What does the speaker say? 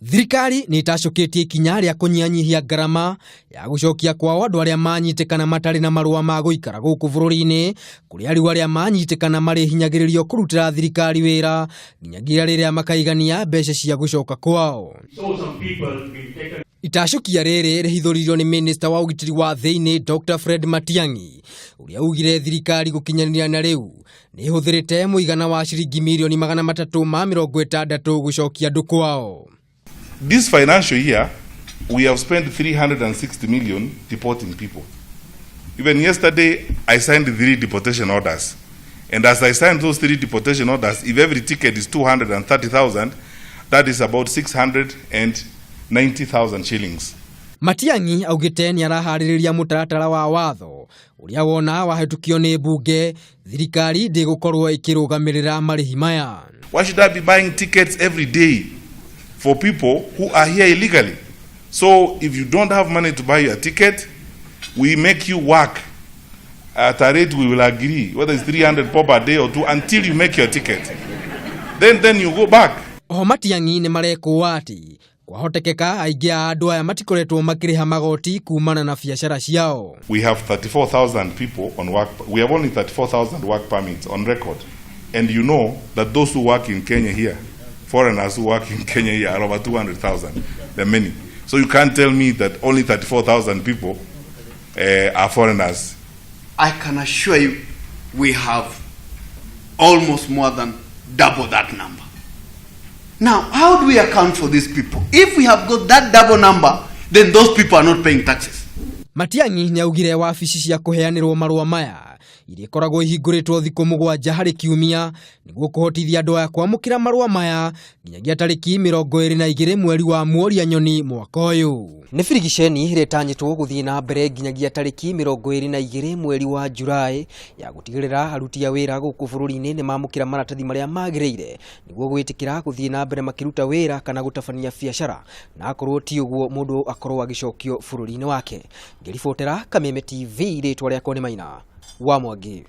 Thirikari nĩ ĩtacũkĩtie ikinya rĩa kũnyihanyihia ngarama ya gũcokia kwao andũ arĩa manyitĩkana matarĩ na marũa ma gũikara gũkũ bũrũri-inĩ, kũrĩa rĩu arĩa manyitĩkana marĩhinyagĩrĩrio kũrutĩra thirikari wĩra nginyagia rĩrĩa makaigania mbeca cia gũcoka kwao. Itacũkia rĩrĩ rĩhithũririo nĩ minista wa ũgitĩri wa thĩinĩ Dr. Fred Matiang'i, ũrĩa ugire thirikari gũkinyanĩria na rĩu nĩ ĩhũthĩrĩte mũigana wa ciringi mirioni 360 gũcokia andũ kwao. This financial year, we have spent 360 million deporting people. Even yesterday, I signed three deportation orders. And as I signed those three deportation orders, if every ticket is 230,000, that is about 690,000 shillings. Matiang'i augĩte nĩ araharĩrĩria mũtaratara wa watho ũrĩa wona wahĩtũkio nĩ mbunge, thirikari ndĩgũkorwo ĩkĩrũgamĩrĩra marĩhi maya. Why should I be buying tickets every day for people who are here illegally? So if you don't have money to buy your ticket, we make you work at a rate we will agree, whether it's 300 bob a day or two, until you make your ticket. Then you go back. Oho Matiang'i nĩ marekũa atĩ kwahotekeka aingĩ a andũ aya matikoretwo makĩrĩha magoti kumana na biacara ciao. We have 34,000 people on work. We have only 34,000 work permits on record. And you know that those who work in Kenya here, foreigners who work in Kenya here, are over 200,000. There are many. So you can't tell me that only 34,000 people are foreigners. I can assure you we have almost more than double that number. Now, how do we account for these people? If we have got that double number, then those people are not paying taxes. Matiang'i nĩ augire wabici cia kũheanĩrwo marũa maya iria ikoragwo ihingũrĩtwo thikũ 7 harĩ kiumia nĩguo kũhotithia andũ aya kwamũkĩra marũa maya nginyagia tarĩki 22 mweri wa Mworia Nyoni mwaka ũyũ. Nĩ birigiceni ĩrĩa ĩtanyĩtwo gũthiĩ na mbere nginyagia tarĩki 22 mweri wa Julaĩ ya gũtigĩrĩra aruti a wĩra gũkũ bũrũri-inĩ nĩ mamũkĩra maratathi marĩa magĩrĩire nĩguo gwĩtĩkĩra gũthiĩ na mbere makĩruta wĩra kana gũtabania biacara, na akorwo ti ũguo mũndũ akorwo agĩcokio bũrũri-inĩ wake. Ngĩribotera Kameme TV, rĩtwa rĩakwa nĩ Maina wa Mwangi.